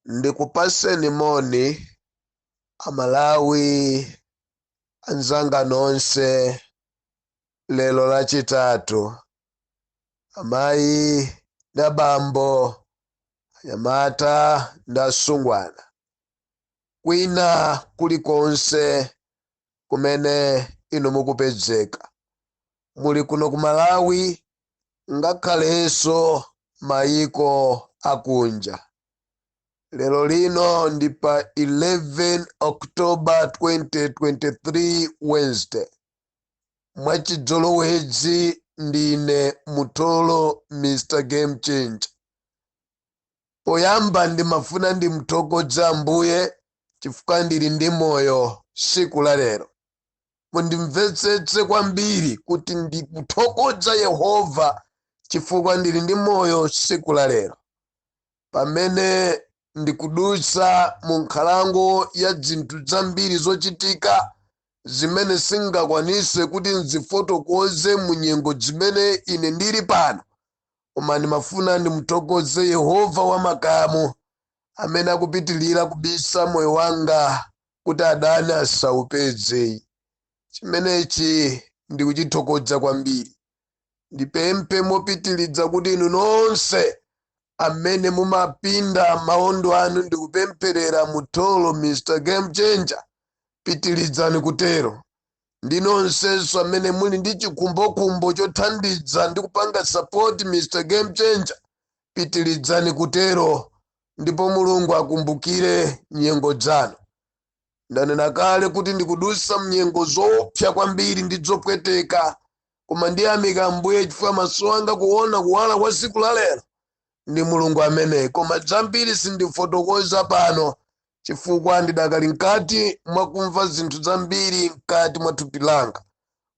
Ndikupaseni moni Amalawi anzanga nonse lero Lachitatu, amayi ndi abambo, anyamata ndi asungwana, kwina kulikonse kumene inu mukupezeka, muli kuno ku Malawi ngakhalenso mayiko akunja. Lero lino ndi pa 11 October 2023, Wednesday. Mwachidzolowezi ndine Mutolo, Mr Game Changer. Poyamba ndimafuna ndimthokoze Ambuye chifukwa ndili ndi moyo siku la lero. Mundimvetsetse kwambiri kuti ndikuthokoza Yehova chifukwa ndili ndi moyo siku la lero, pamene ndikudutsa mu nkhalango ya zinthu zambiri zochitika zimene singakwanise kuti nzifotokoze mu nyengo zimene ine ndili pano. Koma ndimafuna ndimuthokoze Yehova wamakamu amene akupitilira kubisa moyo wanga kuti adani asaupeze. Chimenechi ndikuchithokoza kwambiri. Ndipemphe mopitiliza kuti inu nonse amene mumapinda maondo anu ndikupempherera Mutolo, Mr Game Changer, pitilizani kutero. Ndi nonsenso amene muli ndi chikhumbokhumbo chothandiza ndi kupanga support Mr Game Changer, pitilizani kutero, ndipo Mulungu akumbukire nyengo zanu. Ndanena kale kuti ndikudusa mnyengo zoopsa kwambiri ndi zopweteka, koma ndiyamika Ambuye chifukwa maso anga kuona kuwala kwa siku la lero ndi Mulungu ameneyi. Koma zambiri sindifotokoza pano chifukwa ndidakali mkati mwakumva zinthu zambiri mkati mwa thupi langa.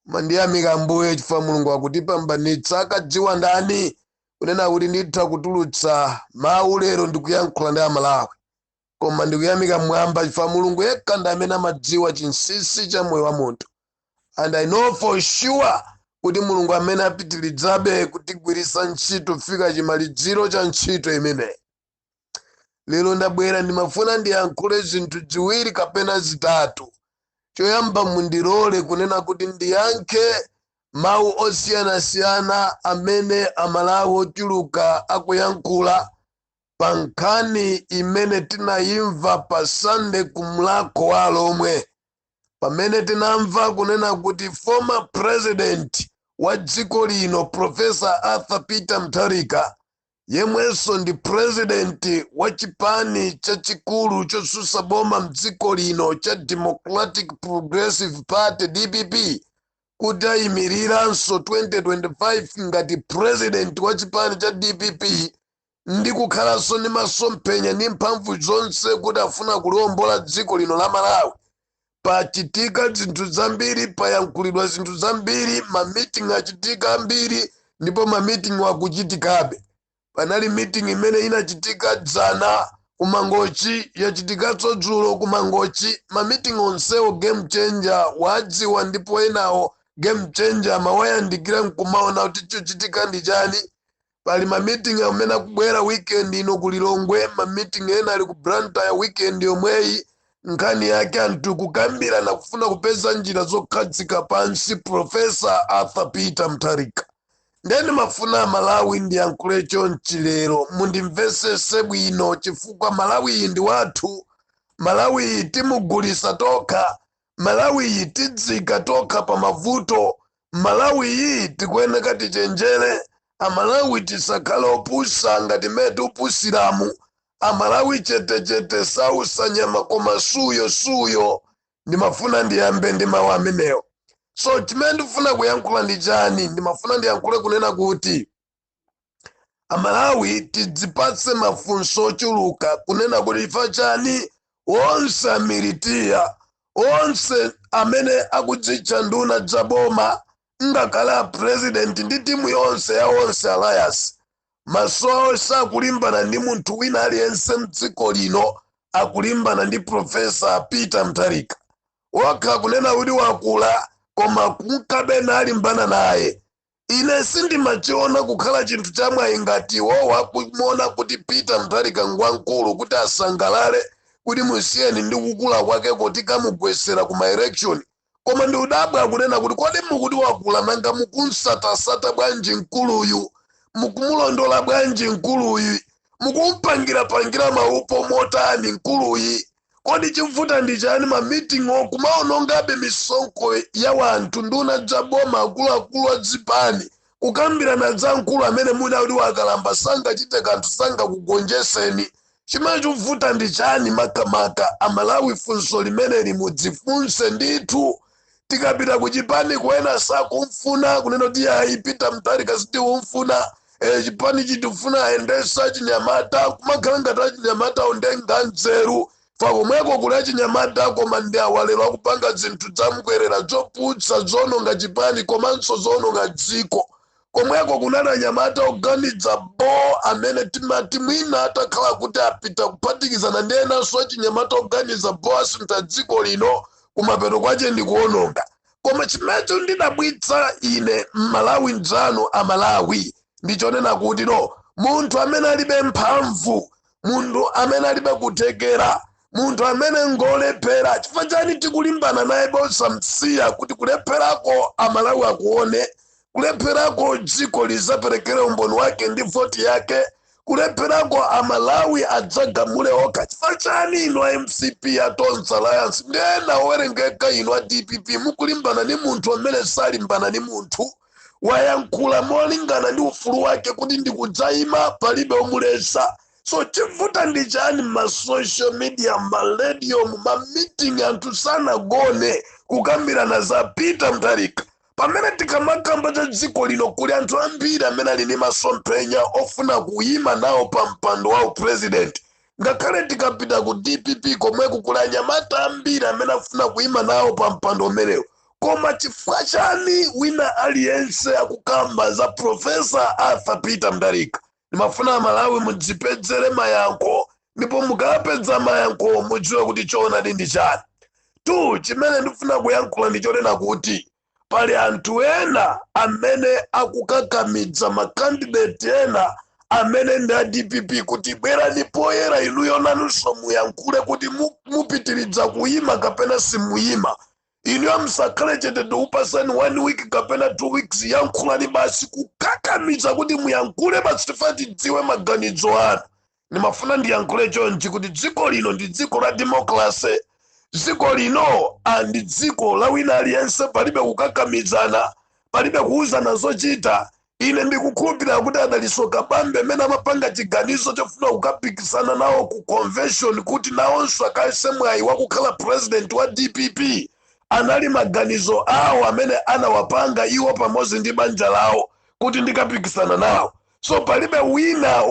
Koma ndiyamika Ambuye chifukwa Mulungu akutipambanitsa. Akadziwa ndani kunena kuti nditha kutulutsa mawu lero ndikuyankhula ndi Amalawi? Koma ndikuyamika mwamba chifukwa Mulungu yekha ndi amene amadziwa chinsinsi cha moyo wa munthu, and I know for sure kuti Mulungu amene apitilidzabe kutigwiritsa ntchito kufika chimaliziro cha ntchito imeneyi. Lero ndabwera, ndimafuna ndiyankhule zinthu ziwiri kapena zitatu. Choyamba, mundilole kunena kuti ndiyankhe mawu osiyanasiyana amene Amalawi ochuluka akuyankhula pa nkhani imene tinayimva pa Sunday ku Mlakho wa Alomwe, pamene tinamva kunena kuti former president wa dziko lino, Professor Arthur Peter Mutharika, yemwenso ndi president wa chipani chachikulu chosusa boma mdziko lino cha Democratic Progressive Party, DPP, kuti ayimiriranso 2025 ngati president wa chipani cha DPP ndi kukhalanso ndi masomphenya ndi mphamvu zonse kuti afuna kuliwombola dziko lino la Malawi. Pachitika zinthu zambiri, payankhulidwa zinthu zambiri, ma meeting achitika ambiri, ndipo ma meeting akuchitikabe. Panali meeting imene inachitika dzana kuMangochi, yachitikanso dzulo kuMangochi. Ma meeting onsewo Game Changer wadziwa, ndipo enawo Game Changer mawayandikira nkumaona kuti chochitika ndi chani. Pali ma meeting amene akubwera weekend ino ku Lilongwe, ma meeting ena ali ku Blantyre weekend yomweyi. Nkhani yake anthu kukambirana kufuna kupeza njira zokhazika pansi Professor Arthur Peter Mutharika. Ndeni mafuna Malawi ndiyankhule chonchi lero, mundimvesese bwino, chifukwa Malawi iyi ndi wathu. Malawi iyi timugulisa tokha, Malawi iyi tidzika tokha pa mavuto. Malawi iyi tikuyeneka tichenjere. Amalawi, tisakhale opusa ngati mmene tikupusiramu. Amalawi, chetechete sausa nyama, koma suyo suyo. Ndimafuna ndiyambe ndi mawu amenewo. So chimene ndifuna kuyankhula ndi chani? Ndimafuna ndiyankhule kunena kuti Amalawi tidzipatse mafunso ochuluka kunena kuti ifa chani onse amilitiya, onse amene akudzitcha nduna zaboma, ngakhale a president ndi timu yonse ya Onse Alliance, maso awo sakulimbana ndi munthu wina aliyense mdziko lino, akulimbana ndi Professor Peter Mutharika wakha kunena kuti wakula, koma kunkabena alimbana naye. Ine sindimachiona kukhala chinthu chamwayi ngati iwowa kumuona kuti Peter Mutharika ngwamkulu, kuti asangalale kuti musiyeni ndi kukula kwakeko, tikamugwesera ku ma-election. Koma ndi udabwa kunena kuti, kodi mukuti wakula, nanga mukunsatasata bwanji mkuluyu? Mukumulondola bwanji mkuluyu? Mukumpangira-pangira maupo motani mkuluyi? Kodi chivuta ndi chani? Ma meeting okumaonongabe misonkho ya wanthu, nduna za boma, akuluakulu a zipani, kukambirana za mkulu amene mwina kuti wakalamba, sangachite kanthu, sangakugonjeseni. Chimene chikuvuta ndi chani makamaka, Amalawi? Funso limeneli mudzifunse ndithu. Tikapita kuchipani, kwena sakumfuna, kunena kuti ayi, Peter Mutharika sitikumfuna. Chipani chitifuna ayendesa chinyamata, kumakhala ngati achinyamata ondenga nzeru fa komweko kuli achinyamata, koma ndi awalero akupanga zinthu zamkwerera, zoputsa, zononga chipani komanso zononga dziko. Komweko kunali anyamata oganiza bo amene timati mwina atakhala kuti apita kuphatikizana ndi enanso achinyamata oganiza bo, asintha dziko lino. Kumapeto kwache ndikuononga. Koma chimenecho ndidabwitsa ine Mmalawi mdzanu Amalawi, ndichonena kuti no, munthu amene alibe mphamvu, munthu amene alibe kuthekera, munthu amene ngolephera, chifukwa chani tikulimbana naye bosamsiya kuti kulepherako Amalawi akuone, kulepherako dziko lizaperekere umboni wake ndi voti yake, kulepherako Amalawi adzagamule okha? Chifukwa chani inu a MCP, a Tonse Alliance ndi ena owerengeka, inu a DPP, mukulimbana ni munthu amene salimbana ni munthu? Wayankhula molingana ndi ufulu wake kuti ndikudzayima, palibe omulesa. So chivuta ndi chani? Ma social media, ma radio, ma meeting, anthu sanagone kukambirana za Peter Mutharika, pamene tikamakamba cha dziko lino kuli anthu ambiri amene ali ndi masomphenya ofuna kuyima nawo pa mpando wa upresident. Ngakhale tikapita ku DPP komweko kuli anyamata ambiri amene afuna kuyima nawo pa mpando umenewo. Koma chifukwa chani wina aliyense akukamba za Professor Arthur Peter Mutharika? Ndimafuna Amalawi mudzipedzere mayankho, ndipo mukapedza mayankho mudziwe kuti choonadi ndi chani. Tu chimene ndifuna kuyankhula ndi chonena kuti pali anthu ena amene akukakamidza ma candidate ena amene ndi a DPP kuti bwerani poyera inuyo nanunso muyankhule kuti mupitiridza kuyima kapena simuyima. Inuyo musakhale chete, tikupasani one week kapena 2 weeks, yankhulani basi. Kukakamiza kuti muyankhule basi, tifuna tidziwe maganizo anu. Ndimafuna ndiyankhule chonchi kuti dziko lino ndi dziko la democracy. Dziko lino ndi dziko la wina aliyense, palibe kukakamizana, palibe kuwuzana zochita. Ine ndikukhulupirira kuti Adaliso Kabambe amene amapanga chiganizo chofuna kukapikisana nawo ku convention kuti nawonso akayese mwayi wakukhala president wa DPP, anali maganizo awo amene anawapanga iwo pamodzi ndi banja lawo kuti ndikapikisana nawo. So palibe wina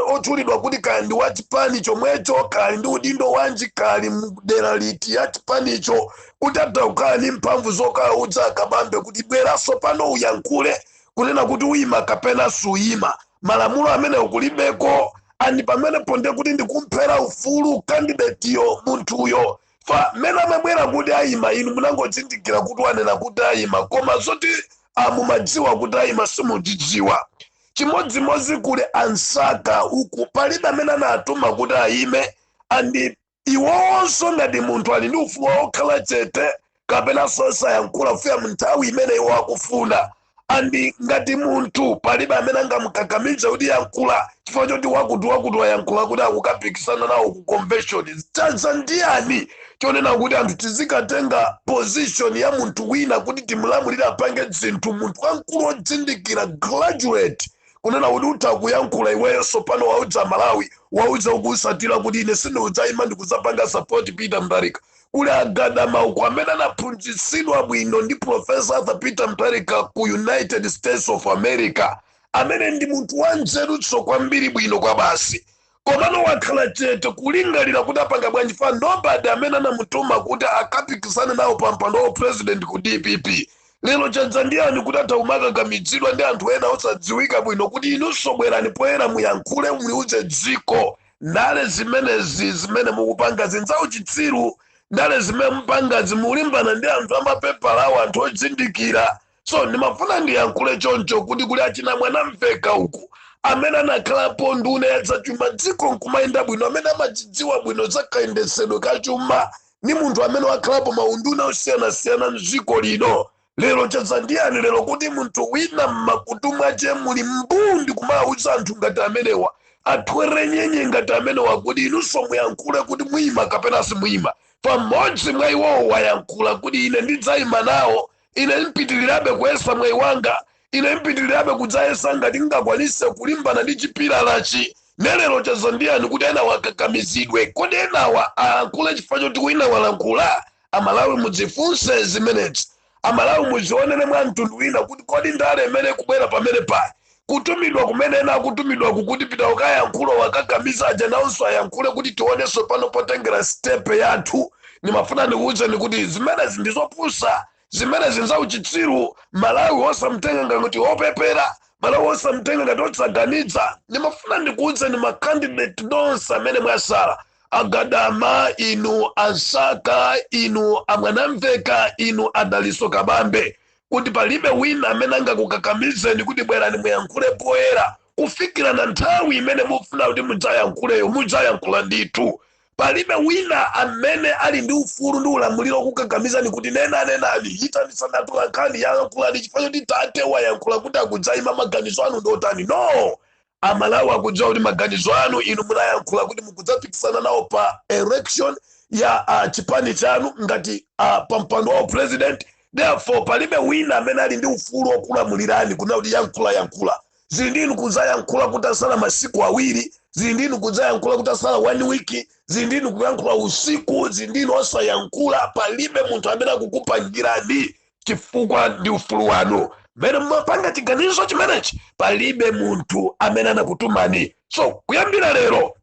otchulidwa kuti kaya ndi wa chipani chomwecho, kali ndi udindo wanji, kali mdera liti ya chipanicho, kuti atha kukhala ndi mphamvu zokawudza Akabambe kuti bweranso pano uyankhule kunena kuti uyima kapena suyima. Malamulo amene ukulibeko, and pamenepo ndiye kuti ndikumphera ufulu candidate yo, munthuyo. Fa mmene amabwera kuti ayima, inu munangodzindikira kuti wanena kuti ayima, koma zoti amumadziwa kuti ayima simudzidziwa. Chimodzimodzi kuli Ansaka uku, palibe amene anatuma kuti ayime, and iwowonso ngati munthu ali ndi ufulu wokhala chete kapena osayankhula kufika munthawi imene iwo akufuna. And ngati munthu palibe amene angamukakamize kuti yankhula chifukwa choti wakuti wakuti wayankhula kuti akukapikisana nawo ku convention. Chaza ndiyani chonena kuti anthu tizikatenga position ya munthu wina kuti timulamulire apange zinthu? Munthu wamkulu wodzindikira, graduate, kunena kuti utha kuyankhula iweyo sopano, waudza Malawi, waudza ukusatira kuti ine sindikudzayima, ndikudzapanga support Peter Mutharika. Kuli Agadama uku amene anaphunzitsidwa bwino ndi Professor Arthur Peter Mutharika ku United States of America, amene ndi munthu wanzerutso kwambiri, bwino kwa basi, komano wakhala chete kulingalira kuti apanga bwanji. Fa nobody amene anamutuma kuti akapikisane nawo pa mpando wa president ku DPP. Lero chadza ndiyani kuti atha kumakakamizidwa ndi anthu ena osadziwika bwino kuti inunso bwerani poyera muyankhule, muliuze dziko? Ndale zimenezi zimene mukupanga zinzauchitsiru. Ndale zimene mupangazi, mulimbana ndi anthu amapepala awo, anthu ozindikira. So ndimafuna ndiyankhule choncho kuti kuli achina Mwanamveka uku amene anakhalapo nduna ya zachuma, dziko nkumayenda bwino, amene amachidziwa bwino zakayendesedwe kachuma, ni munthu amene wakhalapo maunduna osiyanasiyana mdziko lino. Lero chadzandiyani lero kuti munthu wina mmakutu mwache muli mbundi kumawuza anthu ngati amenewa, athwerenyenye ngati amenewa, kuti inunso muyankhule kuti muyima kapena simuyima? Pamodzi mwa iwowo wayankhula kuti, "Ine ndidzayima nawo, ine mpitirirabe kuyesa mwayi wanga, ine mpitirirabe kudzayesa ngati ngakwanise kulimbana ndi chipilalachi." Nelero chazandiyani kuti ena wakakamizidwe? Kodi enawa ayankhule chifukwa choti wina walankhula? Amalawi, mudzifunse zimenezi. Amalawi, muzionere mwa mtundu wina kuti kodi ndale imene kubwera pamene pali kutumidwa kumene ena akutumidwa kukuti pita ukayankhula, wakakamiza aja nawonso ayankhule kuti tionenso pano potengera step yathu. Nimafuna ndikuwuzeni kuti zimenezi ndizopusa, zimenezi nzauchitsiru. Malawi osamtenga ngati opepera, Malawi osamtenga ngati otsaganiza. Nimafuna ndikuwuzeni ma candidate nonse amene mwasala, Agadama inu, Ansaka inu, Amwanamveka inu, Adaliso Kabambe, kuti palibe wina amene angakukakamizeni kuti bwerani muyankhule poyera. Kufikira na nthawi imene mufuna kuti mudzayankhuleyo, mudzayankhula ndithu. Palibe wina amene ali ndi ufulu ndi ulamuliro wokukakamizani kuti nenanenani, yitanisani atolankhani, yankhulani chifukwa choti tate wayankhula kuti akudzayima, maganizo anu ndi otani. No, Amalawi akudziwa kuti maganizo anu, inu munayankhula kuti mukudzapikisana nawo pa election ya chipani chanu ngati pa mpando wa president. Therefore palibe wina amene ali ndi ufulu wokulamulirani kuna kuti yankhula, yankhula. Zili ndi inu kudzayankhula kuti asala masiku 2, zili ndi inu kudzayankhula kuti asala one week, zili ndi inu kuyankhula usiku, zili ndi inu osayankhula. Palibe munthu amene akukupangirani chifukwa ndi ufulu wanu mmene mumapanga chiganizo chimenechi. Palibe munthu amene anakutumani. So kuyambira lero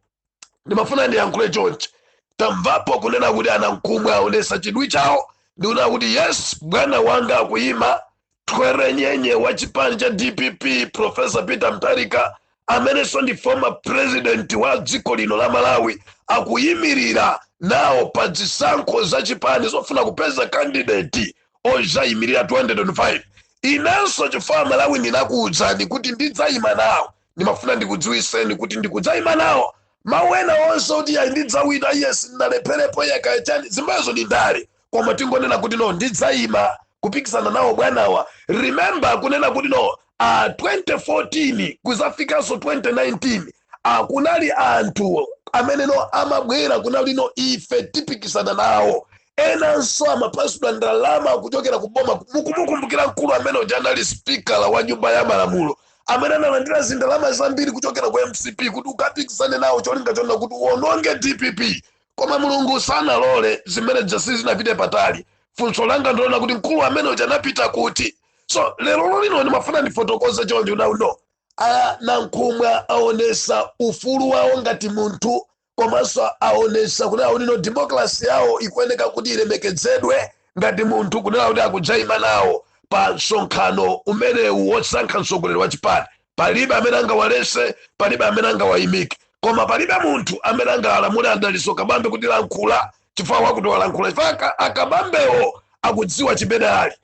ndimafuna ndiyankhule chonchi. Tamvapo kunena kuti Anankhumwe aonesa chidwi chawo ndikunena kuti, "Yes, bwana wanga akuyima." Thwerenyenye wa chipani cha DPP, Professor Peter Mutharika, amenenso ndi former president wa dziko lino la Malawi, akuyimirira nawo pa zisankho za chipani zofuna kupeza candidate ozayimirira 2025. Inenso, chifukwa Malawi ndinakuwuzani kuti ndidzayima nawo, ndimafuna ndikudziwiseni kuti ndikudzayima nawo. Mawu ena onse kuti ayi, ndidzawina, yes, ndalepherepo yakachani, zimbazo ndi ndale. Koma tingonena kuti no, ndidzayima kupikisana nawo bwanawa. Remember kunena kuti no, 2014 kuzafikanso 2019, kunali anthu amene no amabwera kunali no, ife tipikisana nawo. Enanso amapasidwa ndalama kuchokera ku boma. Mukumukumbukira mkulu amene uja anali spikala wa nyumba ya malamulo, amene analandira zindalama zambiri kuchokera ku MCP kuti ukapikisane nawo, cholinga chonena kuti uwononge DPP? Koma Mulungu sanalole zimene jasi zinapite patali. Funso langa ndiona kuti mkulu amene uja anapita kuti? So lero lino ndimafuna ndifotokoze chonchi no, Nankhumwa aonesa ufulu wawo ngati munthu, komanso aonesa kunena kuti no, democracy yawo ikuyeneka kuti ilemekedzedwe ngati munthu, kunena kuti akudzayima nawo pa msonkhano umenewu wosankha mtsogoleri wa chipani. Palibe amene angawalese, palibe amene angawayimike, koma palibe munthu amene angalamule Adaliso Kabambe kuti lankhula chifukwa wakuti walankhula, chifukwa Akabambewo akudziwa chimene ali,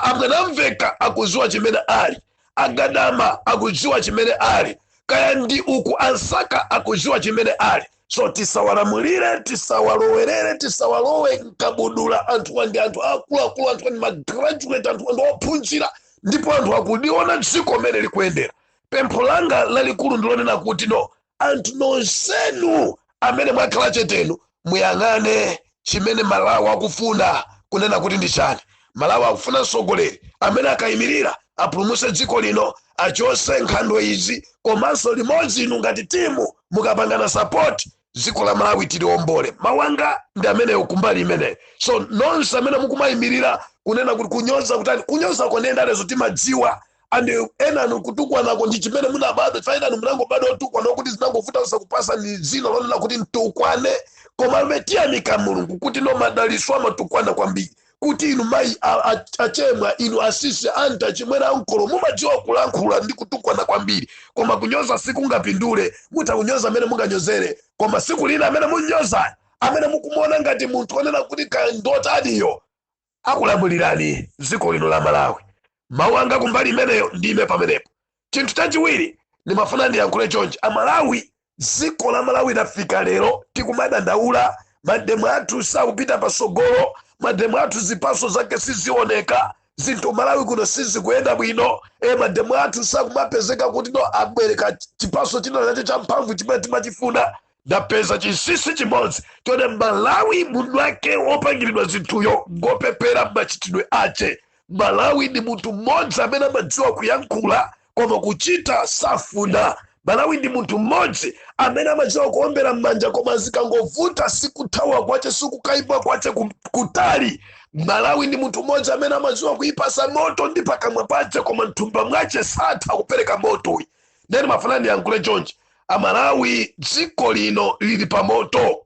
Amwanamveka akudziwa chimene ali, Agadama akudziwa chimene ali, kaya ndi uku Ansaka akudziwa chimene ali. So tisawalamulire, tisawalowerere, tisawalowe mkabudula. Anthuwa ndi anthu akuluakulu, anthuwa ndi ma graduate, anthuwa ndi ophunzira, ndipo anthu akuliona dziko mmene likuyendera. Pempho langa lalikulu ndilonena kuti no, anthu nonsenu amene mwakhala chetenu, muyang'ane chimene Malawi akufuna kunena kuti ndi chani. Malawi akufuna mtsogoleri amene akayimirira apulumutse dziko lino, achose nkhandwe izi, komanso limodzi inu ngati timu mukapangana support, dziko la Malawi tiliombole. Mawanga ndi ameneyo kumbali imeneyo. So nonse amene mukumayimirira kunena kuti kunyoza, kutani, kunyoza konendalezo timadziwa, and ena anu kutukwanako ndi chimene munabadwa. Chifukwa ena munangobadwa otukwana, kuti zinangovuta usakupasa ni dzina lonena kuti mtukwane. Koma tiyamika Mulungu kuti no, madaliso amatukwana kwambiri, kuti inu mayi achemwa, inu asisi, anti, achimwera, ankolo, mumadziwa kulankhula ndi kutukwana kwambiri. Koma kunyoza sikungapindule. Mutha kunyoza amene munganyozere, koma siku lina amene munyoza, amene mukumuona ngati munthu onena kuti kandotaniyo, akulamulirani dziko lino la Malawi. Mawu anga kumbali imeneyo ndime pamenepo. Chinthu chachiwiri ndimafuna ndiyankhule chonchi: Amalawi, dziko la Malawi lafika lero tikumadandaula, mademo athu sakupita pasogolo, mademo athu zipaso zake sizioneka, zinthu Malawi kuno sizikuyenda bwino. Mademo athu sakumapezeka kuti no abwereka chipaso china chacho champhamvu chimene timachifuna. Ndapeza chinsinsi chimodzi chone: Malawi munthu wake wopangiridwa zinthuyo ngopepera machitidwe ache. Malawi ndi munthu mmodzi amene amadziwa kuyankhula koma kuchita safuna. Malawi ndi munthu mmodzi amene amadziwa kuombera m'manja koma zikangovuta sikuthawa kwache, sikukayimba kwache kutali. Malawi ndi munthu mmodzi amene amadziwa kuyipasa moto ndi pakamwa pache koma mthumba mwache satha kupereka moto. Ndeni mafuna ndiyankhule chonchi: Amalawi, dziko lino lili pa moto,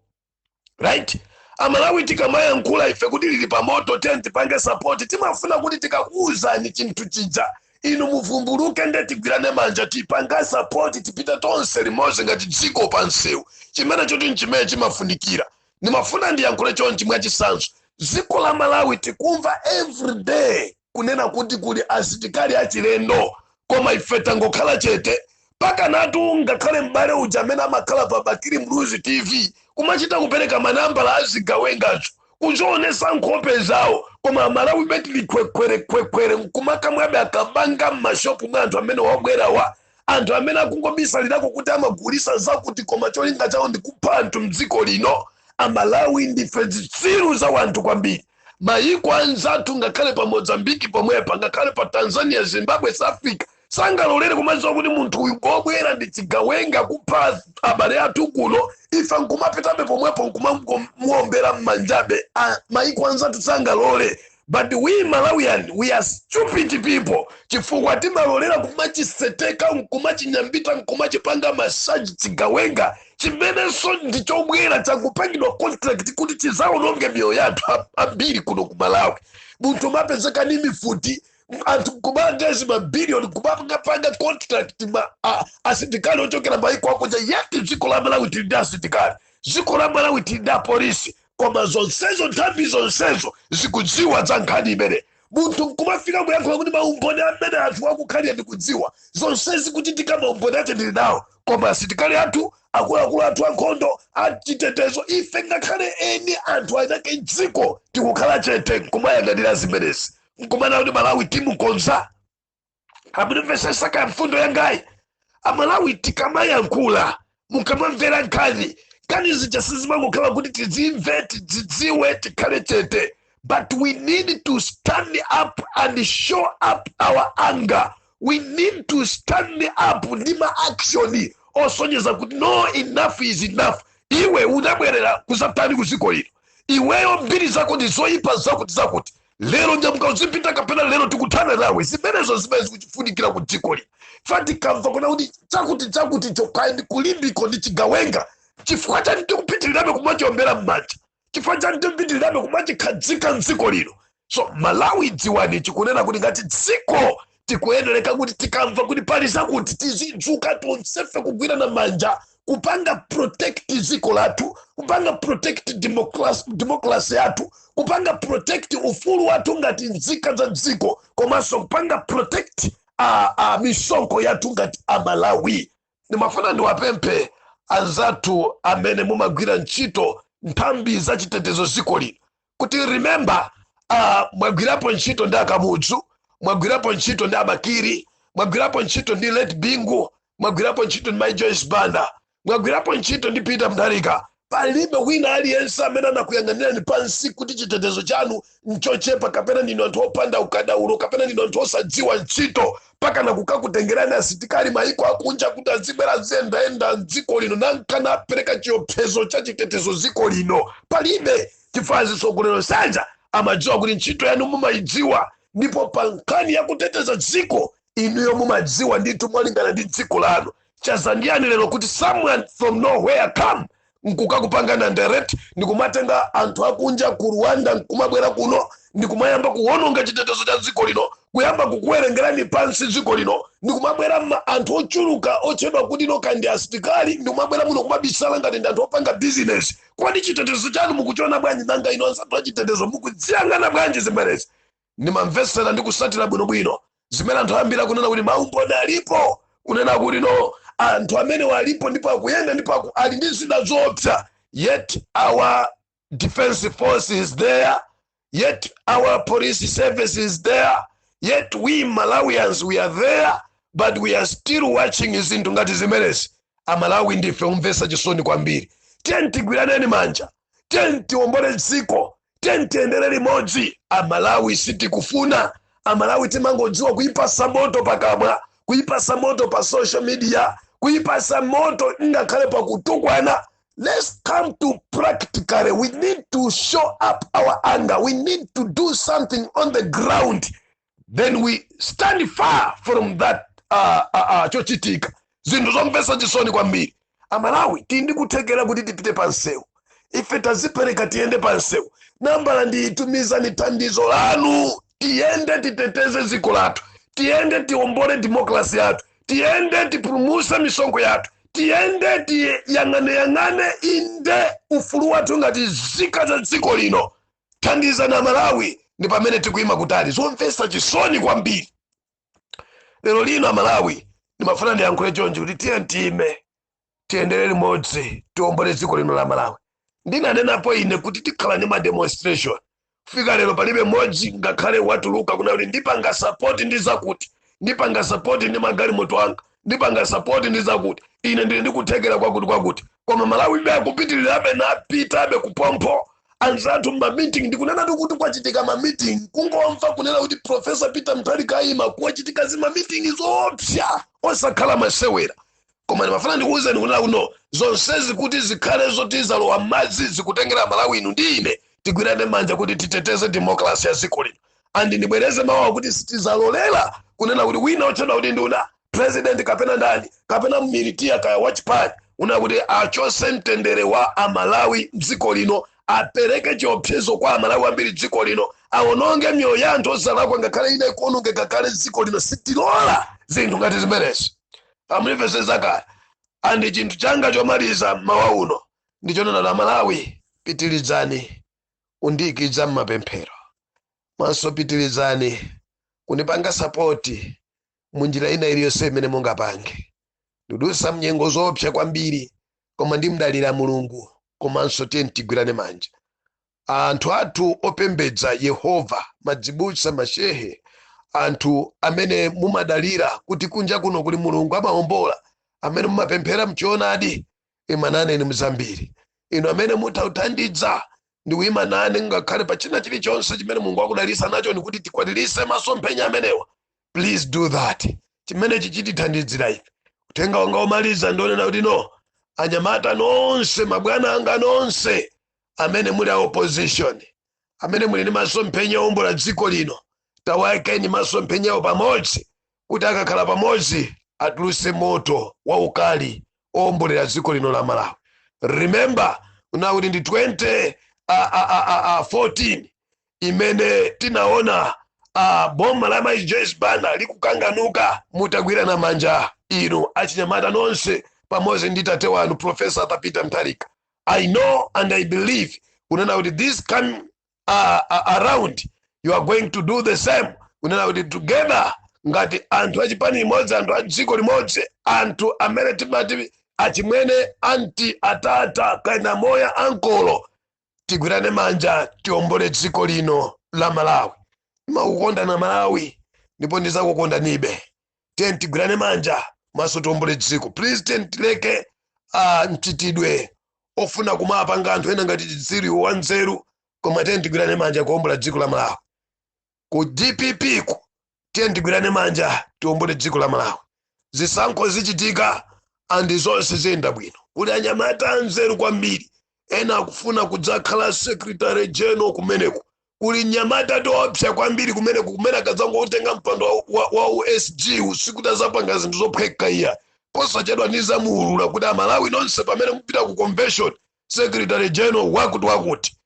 right? Amalawi, tikamayankhula ife kuti lili pa moto, tiye tipange support, timafuna kuti tikakuwuzani chinthu chija inu muvumbuluke, nde tigwirane manja, tipange support, tipite tonse limodzi ngati dziko pa msewu. Chimene choti nchimene chimafunikira. Ndimafuna ndiyankhule chonchi: mwachisanzo, dziko la Malawi tikumva every day kunena kuti kuli asitikali achilendo, koma ife tangokhala chete. Pakanatu ngakhale m'bale uja amene amakhala pa Bakili Muluzi TV kumachita kupereka manambala azigawengazo, kuzionesa nkhope zawo, koma Amalawi betili khwekhwere nkumakamwabe akabanga m'mashopu mwa anthu amene wabwerawa, anthu amene akungobisalirako kuti amagulisa zakuti, koma cholinga chawo ndi kupha anthu mdziko lino. Amalawi ndife zitsiru za wanthu kwambiri. Mayiko anzathu, ngakhale pa Mozambiki pomwepa, ngakhale pa Tanzania, Zimbabwe, South Africa, sangalolere kumadziwa kuti munthu uyu ngobwera ndi chigawenga kupha abale athu kuno, ife nkumapitabe pomwepo nkumamuombera mmanjabe. Mayiko anzathu sangalole, but we Malawian, we are stupid people, chifukwa timalolera kumachiseteka, nkumachinyambita, nkumachipanga massage chigawenga chimenenso ndichobwera chakupangidwa contract kuti chizaononge miyoyo yathu ambiri kuno ku Malawi. Munthu mapezeka ndi mifuti, anthu kumandezi mabiliyoni kumapanga contract ma asitikali ochokera maiko akunja, yeti dziko la Malawi tili ndi asitikali, dziko la Malawi tili ndi apolisi, koma zonsezo, nthambi zonsezo zikudziwa za nkhani imene. Munthu nkumafika kuyankhula kuti maumboni amene anthu akukhalira ndikudziwa zonsezi kuchitika, maumboni ache ndili nawo, koma asitikali athu, akuluakulu athu ankhondo achitetezo, ife ngakhale eni anthu anake dziko tikukhala chete nkumayang'anira zimenezi, nkumana kuti Malawi timukonza. Amunimvesesa ka mfundo yangayi? Amalawi, tikamayankhula, mukamamvera nkhani, nkhani zija sizimangokhala kuti tizimve, tidzidziwe, tikhale chete, but we need to stand up and show up our anger. We need to stand up ndi ma action osonyeza kuti no, enough is enough. Iwe unabwerera kuzatani kuziko lino? Iweyo mbiri zako ndi zoyipa, zakuti zakuti. Lero nyamuka uzipita kapena lero tikuthana nawe. Zimenezo zimene zikuchifunikira ku dziko lino. Fa tikamva kuna kuti chakuti chakuti chokhayi ndi kulimbiko ndi chigawenga, chifukwa chani tikupitirirabe kumachiombera m'manja? Chifukwa chani tikupitirirabe kumachikhadzika mdziko lino? So Malawi, dziwani chikunena kuti ngati dziko tikuyenereka kuti tikamva kuti pali zakuti, tizidzuka tonsefe kugwirana manja kupanga protect dziko lathu, kupanga protect democracy yathu, kupanga protect ufulu wathu ngati nzika za dziko, komanso kupanga protect misonkho yathu ngati Amalawi. Ndimafuna ndiwapemphe anzathu amene mumagwira ntchito nthambi zachitetezo dziko lino kuti remember, mwagwirapo ntchito ndi Akamudzu, mwagwirapo ntchito ndi Abakiri, mwagwirapo ntchito ndi late Bingu, mwagwirapo ntchito ndi Mai Joyce Banda, mwagwirapo ntchito ndi Peter Mutharika. Palibe wina aliyense amene anakuyang'anirani pansi kuti chitetezo chanu nchochepa, kapena ndinu anthu opanda ukadaulo, kapena ndinu anthu osadziwa ntchito, pakana kukakutengerani asitikali maiko akunja kuti azibwera aziyendayenda mdziko lino nankana apereka chiopsezo cha chitetezo dziko lino. Palibe, chifukwa azitsogolero sanja amadziwa kuti ntchito yanu mumayidziwa, ndipo pa nkhani yakuteteza dziko inuyo mumadziwa ndithu mwalingana ndi dziko lanu. Chazandiyani lero kuti someone from nowhere come nkukakupangana direct, ndikumatenga anthu akunja ku Rwanda nkumabwera kuno ndikumayamba kuwononga chitetezo cha dziko lino, kuyamba kukuwerengerani pansi dziko lino, ndikumabwera anthu ochuluka otchedwa kuti noka ndi asitikali, ndikumabwera muno kumabisala ngati ndi anthu opanga business? Kodi chitetezo chanu mukuchiona bwanji? Nanga ino anzathu achitetezo mukudziyang'ana bwanji zimenezi? Ndimamvesera ndi kusatira bwinobwino. Zimene anthu ambiri akunena kuti maumboni alipo, kunena kuti no, anthu amene walipo ndipo akuyenda ndipo ali ndi zida zoopsa, yet our defense force is there, yet our police service is there, yet we Malawians, we are there, but we are still watching zinthu ngati zimenezi. Amalawi, ndife umvesa chisoni kwambiri. Tiye tigwiraneni manja, tiye tiwombole dziko, tiye tiyendere limodzi. Amalawi, sitikufuna. Amalawi timangodziwa kuyipasa moto pakamwa, kuyipasa moto pa social media, kuyipasa moto ngakhale pakutukwana. Let's come to practically. We need to show up our anger. We need to do something on the ground, then we stand far from that chochitika. Zinthu zomvetsa chisoni kwambiri. Amalawi, tili ndi kuthekera kuti tipite pa msewu. Ife tazipereka, tiyende pa msewu. Nambala ndiyitumizani, thandizo lanu. Tiyende, titeteze dziko lathu, tiyende tiwombole democracy yathu, tiyende tipulumuse misonkho yathu, tiyende tiyang'aneyang'ane inde ufulu wathu ngati nzika za dziko lino. Thandizana, Malawi, ndi pamene tikuyima kutali. Zomvetsa chisoni kwambiri lero lino. Amalawi, ndimafuna ndiyankhule chonchi kuti tiye tiyime, tiyendere limodzi, tiwombole dziko lino la Malawi. Ndinanenapo ine kuti tikhala ndi ma demonstration. Kufika lero palibe mmodzi ngakhale watuluka kuna kuti ndipanga support ndi zakuti, ndipanga support ndi magalimoto anga, ndipanga support ndi zakuti, ine ndili ndikuthekera kwakuti kwakuti. Koma Malawi be akupitirirabe napitabe kupompho. Anzathu mma meeting, ndikunena kuti kwachitika ma meeting, kungomva kunena kuti Professor Peter Mutharika ayima, kwachitika zima meeting zoopsa, osakhala masewera. Koma ndimafuna ndikuwuzeni kunena kuno, zonsezi kuti zikhale zoti zalowa m'madzi, zikutengera Malawi inu ndi ine tigwirane manja kuti titeteze democracy ya dziko lino. And ndibwereze mawu kuti sitizalolera kunena kuti wina otchedwa kuti nduna, president kapena ndani kapena mmilitiya kaya wachipani, una kuti achose mtendere wa Amalawi mdziko lino, apereke chiopsezo kwa Amalawi ambiri dziko lino, awononge miyoyo ya anthu osalakwa, ngakhale ina ikuonongeka kale dziko lino. Sitilola zinthu ngati zimenezi. Amulipeseza kaya. And chinthu changa chomaliza mawa uno ndichonena na Malawi, pitirizani kundiyikiza mmapemphero, maso pitirizani kundipanga support munjira ina iliyonse imene mungapange. Ndidusa mnyengo zoopsa kwambiri, koma ndimdalira Mulungu. Komanso tiye tigwirane manja, anthu athu opembedza Yehova, madzibusa, mashehe, anthu amene mumadalira kuti kunja kuno kuli Mulungu amawombola, amene mumapemphera mchoonadi, imanane mzambiri. Inu amene muthauthandiza ndi kuyimanane ngakhale pa china chilichonse chimene Mulungu akudalisa nacho, nikuti tikwanirise masomphenya amenewa, please do that. Chimene chichitithandizira ife. Uthenga wanga womaliza ndionena kuti no, anyamata nonse, mabwana anga nonse amene muli a opposition, amene muli ndi masomphenya owombola dziko lino, tawayikeni masomphenyawo pamodzi, kuti akakhala pamodzi atuluse moto waukali owombolera dziko lino la Malawi. Remember kuna kuti ndi 20 14 imene tinaona boma la Mai Joyce Banda likukanganuka, mutagwirana manja inu achinyamata nonse pamodzi ndi tate wanu Professor Peter Mutharika. I know and I believe kunena kuti this come around you are going to do the same, kunena kuti together ngati anthu achipani limodzi, anthu a dziko limodzi, anthu amene timati achimwene, anti, atata kana moya, ankolo, tigwirane manja tiombole dziko lino la Malawi. Ndimakukonda na Malawi ndipo ndizakukondanibe. Tiye tigwirane manja maso tiombole dziko. Please, tiye tileke mchitidwe ofuna kumapanga anthu ena ngati chitsiru wanzeru, koma tiye tigwirane manja kuombola dziko la Malawi. Ku DPP ku, tiye tigwirane manja tiombole dziko la Malawi. Zisankho zichitika and zonse ziyenda bwino. Kuli anyamata anzeru kwambiri, ena akufuna kudzakhala secretary general kumeneko. Kuli nyamata toopsa kwambiri kumeneko, kumene akadzangotenga mpando wa USG usiku tazapanga zinthu zophweka iya. Posachedwa ndizamuulula kuti Amalawi nonse pamene mupita ku convention, secretary general wakuti wakuti.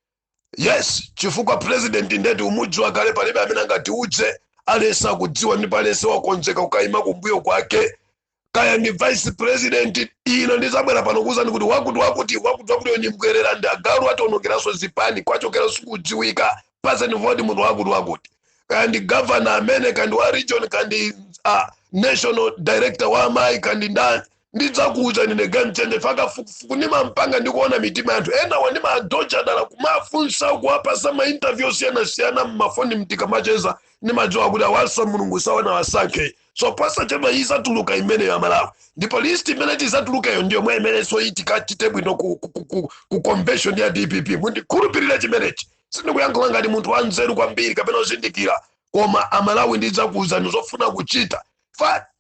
Yes, chifukwa president ndeti umudziwa kale, palibe amene angatiudze, alesa akudziwa ndipo alese wakonzeka kukayima kumbuyo kwake. Kaya ndi vice president, ino ndizabwera pano kuwuzani kuti wakuti wakuti wakuti wakuti ndi mbwerera, ndi agalu, ationongeranso zipani, kwachokera sikudziwika, paseni voti munthu wakuti wakuti. Kandi governor amene, kandi wa region, kandi national director wa amayi, kandi ndani, ndidzakuuza nine Game Changer. Fakafukufuku ndimampanga, ndikuona mitima ya anthu enawa, ndimadoja dala kumafunsa, kuwapasa ma interview osiyanasiyana mmafoni, mtikamacheza ndimadziwa kuti awaso Mulungu sawana wasankhe. So posachedwa izatuluka imeneyo ya Malawi, ndipo list imene tizatulukayo ndiyo mwa imenenso itikachite bwino ku convention ya DPP. Mundikhulupirire chimenechi. Sindikuyankhula ngati munthu wanzeru kwambiri kapena ozindikira, koma Amalawi, ndidzakuwuzani zofuna kuchita.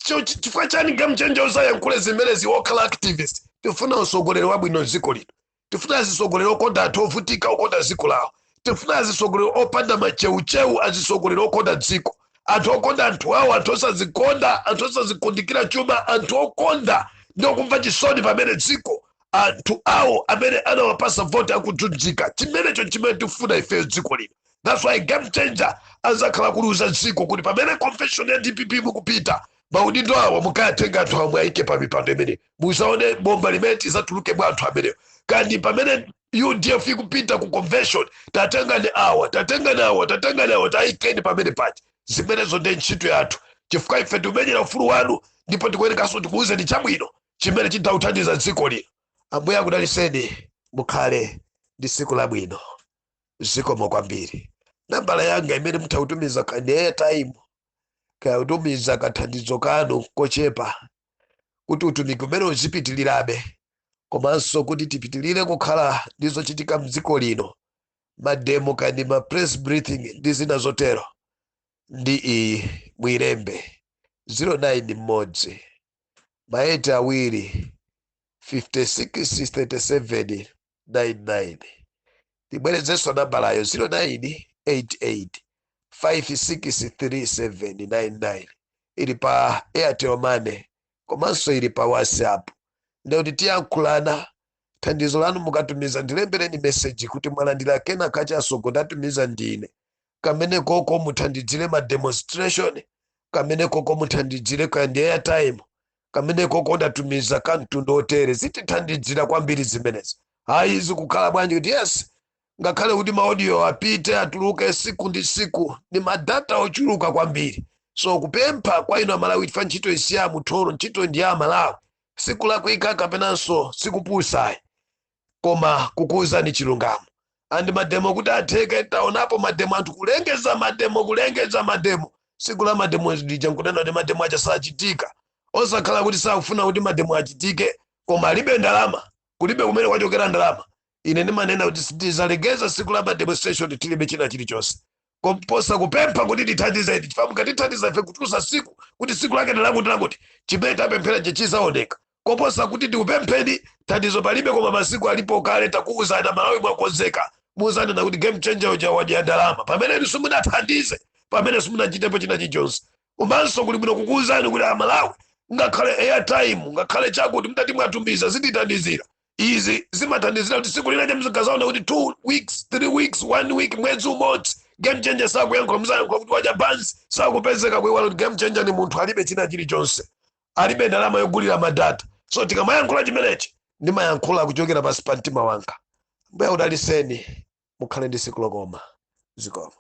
Chifukwa chani Game Changer uzayankhule zimenezi wokhala activist? Tifuna usogoleri wabwino mdziko lino. Tifuna azisogoleri okonda anthu ovutika, okonda dziko lawo. Tifuna azisogoleri opanda macheucheu, azisogoleri okonda dziko, anthu okonda anthu awo, anthu osazikonda, anthu osazikundikira chuma, anthu okonda ndi okumva chisoni pamene dziko, anthu awo amene anawapasa voti akudzudzika. Chimenecho chimene tifuna ifeyo dziko lino. That's why Game Changer azakhala kuluza dziko kuti pamene convention ya DPP mukupita, maudindo awo mukayatenga, anthu amwe ayike pa mipando imene, muzaone bomba limene tizatuluke mwa anthu amenewo. Kandi pamene UDF ikupita ku convention, tatengani awa, tatengani awa, tatengani awa, tayikeni pamene paja. Zimenezo ndi ntchito yathu, chifukwa ife tikumenyera ufulu wanu, ndipo tikuyerekanso tikuwuzeni chabwino chimene chidzauthandiza dziko lino. Ambuye akudaliseni, mukhale ndi tsiku labwino. Zikomo kwambiri. Nambala yanga imene mutha kutumiza kandi airtime, kaya kutumiza kathandizo kanu kochepa kuti utumiki umene uzipitirirabe, komanso kuti tipitirire kukhala ndi zochitika mdziko lino, ma demo kandi ma press briefing ndi zina zotero, ndi iyi, mwilembe: 09 mmodzi ma 8 awiri 56 37 99. Tibwerezenso nambalayo: 0988 563799. Ili pa Airtel Money komanso ili pa WhatsApp. Ndikuti tiyankhulana. Thandizo lanu mukatumiza, ndilembereni message kuti mwalandira kena kachasogo, ndatumiza ndine kamene koko muthandidzire ma demonstration, kamene koko muthandidzire kandi airtime, kamene koko ndatumiza kamtundu otere. Zitithandidzira kwambiri zimenezi. Hayi, zikukhala bwanji kuti yes, ngakhale kuti ma audio apite, atuluke siku ndi siku, ni ma data ochuluka kwambiri. So kupempha kwa inu Amalawi, tifa ntchito isiya mutholo, ntchito ndi ya Amalawi. Sikulakwika kapenanso sikupusayi, koma kukuwuzani chilungamo. And ma demo kuti atheke, taonapo ma demo, anthu kulengeza ma demo, kulengeza ma demo, siku la ma demo lija nkunena kuti ma demo aja sachitika. Osakhala kuti sakufuna kuti ma demo achitike, koma alibe ndalama, kulibe kumene kwachokera ndalama. Ine ndimanena kuti sitizalengeza siku la ma demonstration tilibe china chilichonse, koposa kupempha kuti tithandizeni, chifukwa mukatithandiza ife kutulusa siku kuti siku lake ndilakuti lakuti, chimene tapemphera chichizaoneka, koposa kuti tikupempheni thandizo palibe, koma masiku alipo kale, takuwuzani Malawi mwakonzeka, muzanena kuti Game Changer uja wadya ndalama, pamene simunathandize, pamene simunachitepo china chilichonse. Komanso kuli bwino kukuwuzani kuti Amalawi, ngakhale airtime, ngakhale chakuti mutati mwatumiza, zitithandizira. Izi zimathandizira kuti siku lina mzikazaona kuti 2 weeks, 3 weeks, 1 week, mwezi umodzi, Game Changer sakuyankhula, muzayankhula kuti wadya bansi, sakupezeka, kuiwala kuti Game Changer ni munthu alibe china chilichonse, alibe ndalama yogulira ma data. So tikamayankhula chimenechi, ndimayankhula kuchokera pansi pa mtima wanga. Mbuya udaliseni, mukhale ndi siku lokoma. Zikomo.